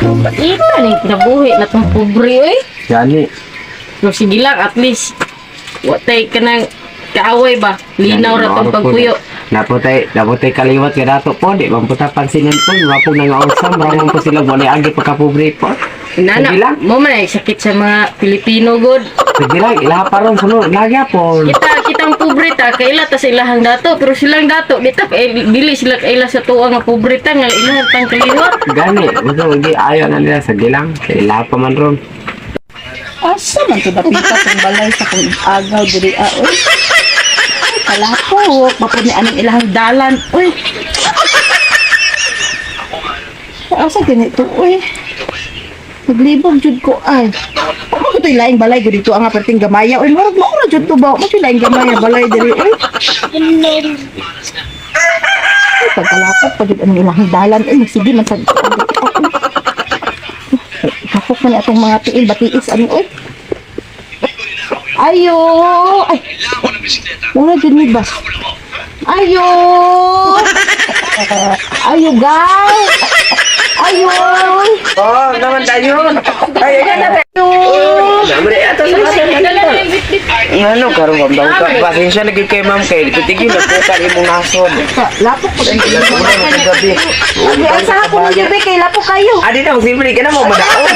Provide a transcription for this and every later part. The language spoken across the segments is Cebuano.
Ita ni nabuhi na tong pobre oy. Gani. No, sige lang, at least wa tay kanang kaaway ba. Linaw ra tong pagpuyo. Naputay kaliwat ka dato po. Di man po ta pansinan po. Wapong nangausam. Ramon po sila wala agi pagkapobre po. Nana, Sige lang. mo man ay sakit sa mga Pilipino god. Sige lang, ilaha pa ron. Sunod, lagi po. Kita kitang pobre ta kaila ta sa ilahang dato, pero silang dato di ta kay dili sila kaila sa tuwa nga pobre ta nga ilahang tang kaliwat. Gani, gusto hindi ayaw na nila. Sige lang, kay ilaha pa man ron. Asa man to dapita tong balay sa kong agaw diri ah, oy. Ay, kalapok, mapud ni anong ilahang dalan, oy. Asa ganito, oy. Naglibog jud ko ay. Wa man ko to'y laing balay ko dito ang perting gamaya. Oy, murag mao ra jud to ba? Mo laing gamaya balay diri, oy. Ay, pagkalapok pa jud anong ilahang dalan, oy, magsige man sa. Kapok man atong mga tiil batiis ani, oy. Ayo! Ay! Wala dyan ni ba? Ayo! Ayo, guys! Ayo! Oh, naman tayo. Ay, ay, ay. Ayo! Naman ay ato sa Ano, karon ma'am daw ka. Pasensya na gyud kay ma'am kay titigil na po ka imong nasod. Lapok ko din. Wala na kagabi. Ay, ang sarap ko ninyo, be, kay lapok kayo. Adi na, simple ka na mo madaog.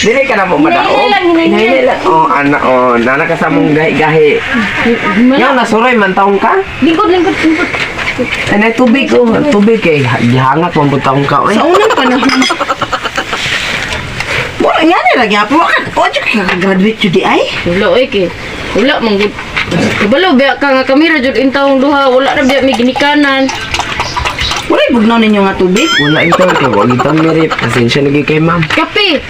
Dili ka na mo madaog. Hinay lang, hinay lang. Oh, ana oh, nana ka sa mong gahi-gahi. Yaw nasuroy man taong ka. Lingkod, lingkod, lingkod. Anay tubig oh, tubig kay gihangat man pud taong ka oy. Sa unang panahon. Wala nga na lagi po. Wa ka graduate jud di ay. Wala oy kay. Wala man gud. Kabalo biya ka nga kami ra jud intawong duha, wala ra biya may ginikanan. Wala bugnaw ninyo nga tubig. Wala ito kay wag ito miri. Pasensya na gyud kay ma'am. Kape.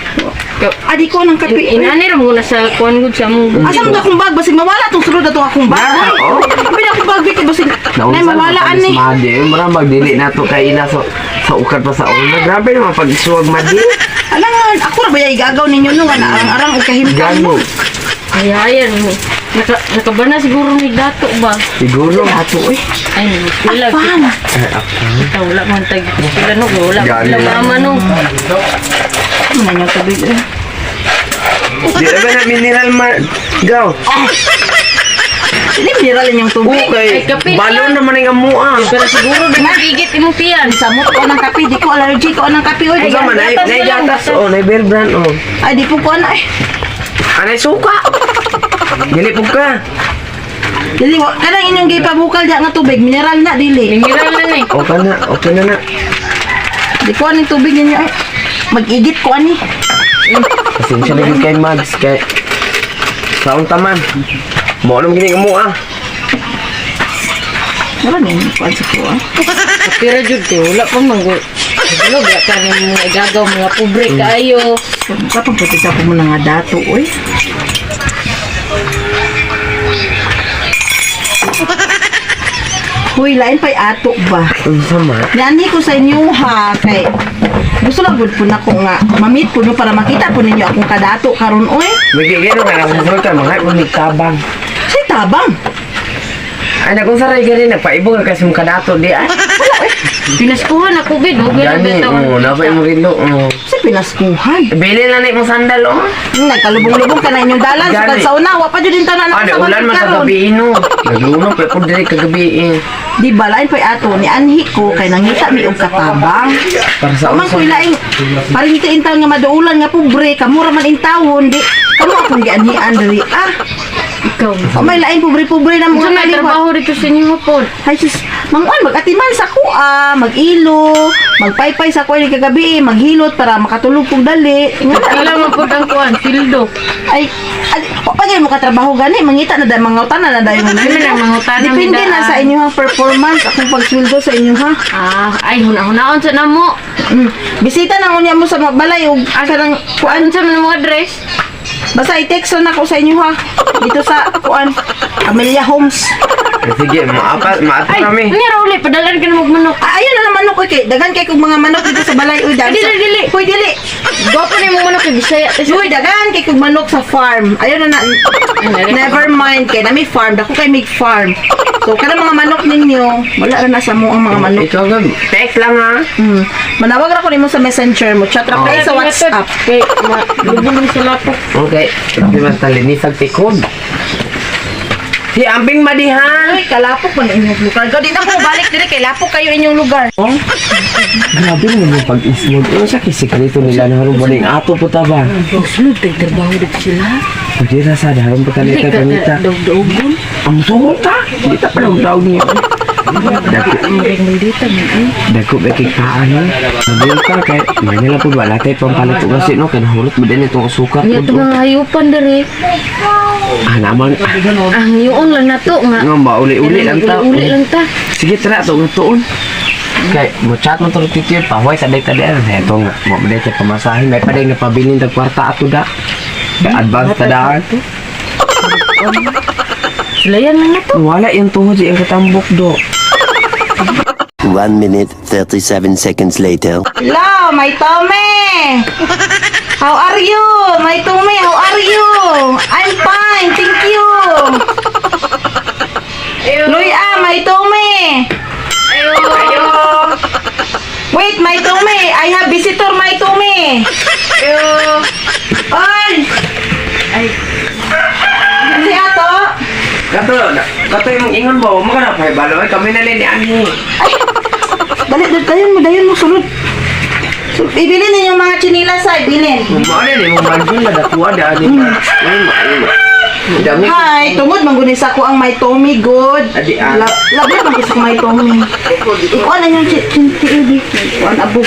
Adi ko ng kape. Inani ra mo na sa kuan gud sa among. Asa man akong bag basig mawala tong sulod ato akong bag. Na, oh. Abi na akong bag bi kay basig nay mawala ani. Madi, mura magdili na to kay ina so sa ukad pa sa una. Grabe naman pag isuwag madi. Alangan, ako ra ba yung igagaw ninyo no nga naarang-arang og kahimtang mo. Gani. Ay, ayan. Naka, nakabana siguro ni dato ba? Siguro. Ato eh. Ay, sila. Pan. Ay, ako. Kita wala man tag sila no, wala Gani. sila mama no. Ano na inyo tubig eh. Di na ba na mineral ma... Gaw. Dili mineral inyong tubig. Okay. Ay, kape na Balon lang. naman ang amua. Pero siguro di magigit imong tiyan. Samot ko ng kape, di ko allergy ko ng kape oy. Unsa man ay gatas nay na lang, gatas gatas. oh, nay beer brand oh. Ay di po ko na eh. Anay suka. Dili pud ka. Dili wa kanang inyong gipabukal diha nga tubig, mineral na dili. Mineral na ni. Okay na, okay na na. Di ko aning tubig ninyo eh. Mag-igit ko ani. Pasensya na gyud kay Mads kay saon ta man. Mo naman gini amua. Wala ni kuan sa ko ah. Pero jud kay wala pa man gud. Ano ba ka ni mga igagaw mga pobre kaayo. Kapag pati sa ko mo na nga dato oy. Huy, lain pa'y ato ba? Unsa man? Niani ko sa inyo ha kay gusto lang gud po nako nga mamit po no para makita po ninyo akong kadato karon oy. Bigyan ka na sa ka mga mo tabang. Say tabang. Ay na kung saray gani nagpaibog ka kasi mong kadato di ay. Pinaskuhan ako gid, wag na Gani, bitaw. oh, napay mo rilo. Oh. Sa pinaskuhan. Bili na ni mo sandal oh. Nagkalubong-lubong ka na inyong dalan Gani. sukad sa una wa pa jud din tanan Ah, sa ulan man karon. kagabi no. Naglunok pa pud diri kagabi eh. Di ba lain pa'y ato ni anhi ko kay nangita mi og katabang. Para sa Man unsa? ko'y laing parinti intaw nga maduulan nga pobre kamura man intawon di kamo akong gianhian diri ah. Ikaw. O may laing pobre-pobre na Unsa mga may kaliwa. trabaho dito sa inyo pod? Ay sus, manguan magatiman sa kuha, mag-ilo, magpaypay sa kuha ni kagabi, maghilot para makatulog kog dali. Nga na. Pila man pod ang kuan, sildo. Ay, ay o pa mo katrabaho gani, mangita na dahil mangutana na dahil mo. Ay, man ang mangutana Depende mi na daan. sa inyong performance, akong pagsweldo sa inyo ha. Ah, ay huna-hunaon sa namo. Bisita na unya mo sa mga balay ug kanang kuan. Unsa man ang mga dress? Basta i-text na ako sa inyo ha. Dito sa kuan, Amelia Homes. Sige, maapa, maato Ay, kami. ano ra uli padalan ka na magmanok. Ah, ayun na lang manok oy kay daghan kay kog mga manok dito sa balay uy daghan. Dili, dili. Uy dili. Gwapo na imong manok kay Bisaya. Tas Uy daghan kay kog manok sa farm. Ayun na na. Never mind kay nami farm dako kay mig farm. So kana mga manok ninyo, wala ra na sa mo ang mga manok. Ikaw gab, text lang ha. Manawag ra ko nimo sa Messenger mo, chat ra kayo sa WhatsApp. Kay lubong ni sa lapok. Okay, di man talinisag tikod. Si Ambing Madihan. Uy, kalapok man inyong lugar. Go di na ko balik diri kay lapok kayo inyong lugar. Oh, grabe naman yung pag-islog. Ano siya kay sikreto nila na harong baling ato po ta ba? Magsulod kay trabaho dito sila. Pwede ra sa harong pa Dili kanita ka kanita. daog-daogon. Ang suot ta. Di ta pa daog niya. Dako, Ang maldita man ay. dako ba kay kaano? Nabul ka kay may nila po ba latay pampalit og kasi no kay nahulot ba din itong asukar Nya po. to mga hayupan diri. Ah naman. Ang yuon lang nato nga. Nga ba uli-uli lang ta. Uli lang ta. Sige tara to tuon. Kay mo chat man to titiyo pahuway sa day tadi ano ito nga mo ba kay pamasahin may paday nga pabilin tag kwarta ato da. Kay advance ta daan. Sulayan lang nato. Wala yung tuhod sa iyang katambok do. 1 minute, 37 seconds later. Hello, my Tome. How are you? My Tome, how are you? I'm fine, thank you. Luya, my Tome. Ayo. Wait, my Tome. I have visitor, my Tome. Ayo. Oy! Ay. Si ato? Kato, kato yung ingon ba? Mo ka na pahibalo ay kami na ni anhi. Dali, dali, dayon mo, dayon mo, sulod. Ibilin ninyo mga chinilas ay, bilin. Mo na ni mo mansion na dakuha da ani ba. Ay mo ay mo. Dami. Hi, tungod manggunisa ko ang my Tommy good. Adi, ah. Labi man gusto ko my Tommy. Ikuan na yung chi Ikuan abog.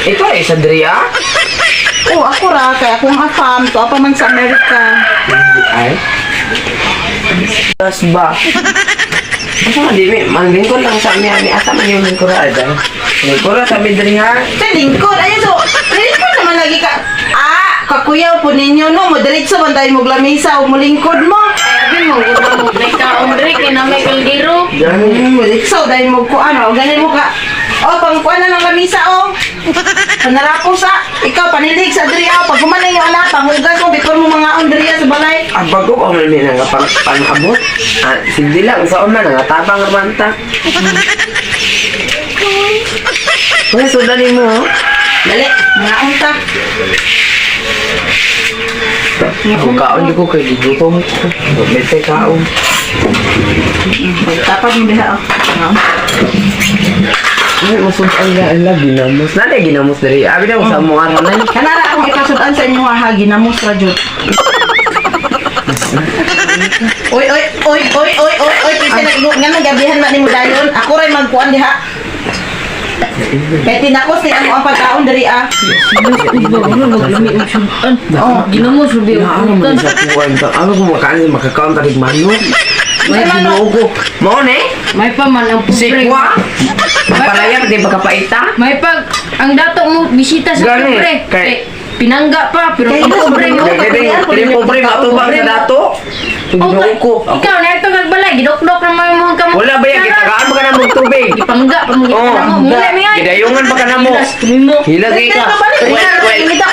Ito ay sa Dria. Oh, ako ra kay akong afam to pa man sa Amerika. Ay. Tas ba? Asa man di mi manglingkod lang sa ami ani asa man yung lingkod ra da. Lingkod ra sa mi diri ha. Sa lingkod, ayun so, lingkod naman lagi ka. Ah, kakuyaw po ninyo no, mo diretso man tayo mo lamisa o mo lingkod mo. Ay abi mo gud mo may kaon diri kay na may kaldero. Gani. Mo diretso dahil mo kuan o ganin mo ka. Oh, pangkuan na ng lamisa oh. Panarako sa ikaw panilig sa diri oh. Pag human yung anak, panghugas mo before mo mga on diri sa balay. Ang bago pa man mi nga pang pangabot. Ah, sige lang sa man nga tabang man ta. Uy, sudan nimo. Oh. Dali, mga unta. Ako kaon di ko kay gigutom. Bete kaon. Tapad mo diha oh. Mga Ay, masud ang la ginamos. Nade ginamos diri. Abi na mo sa mo aranay. Kanara akong ipasudan sa inyo ha, ginamos ra jud. Oy oy oy oy oy oy oy kinsa na nga nang gabihan man nimo dayon. Ako ray magkuan diha. Kay tinakos ni amo ang pagkaon diri ah. Maglami og sudan. Oh. Ginamo subi og Ano man sudan. sa kuwan to? Ano kung makain makakaon tarig manok? May manok. Ginoo ko. Mao ne? May pa man ang pobre. Sikwa? Palaya pati pagkapaita? May pag ang dato mo bisita sa Gani, pobre. kay- Eh, pinangga pa pero Kay ang das, pobre mo. Gagawin, kini pobre matubang sa dato. Okay. Ginoo ko. Ikaw na ito nagbalay, gidokdok na mga mga kamot. Wala ba yan? Kitagaan pa ka na mong tubig. Gipangga pa mo Oh, gitana mo. Mula mi ay. Gidayungan pa ka na mo. Hilas mo. Hilas ka.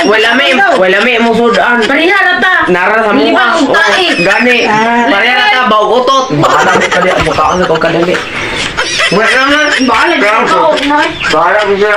Wala may, wala may mo sudan. Pareha ra ta. Nara sa mukha. Libang og tae. Oh, gani. Pareha ra ta bawg utot. Bahala mo kali ang mukhaan sa kong kadali. Wala na. Bahala Bahala ka og na. Bahala mo siya.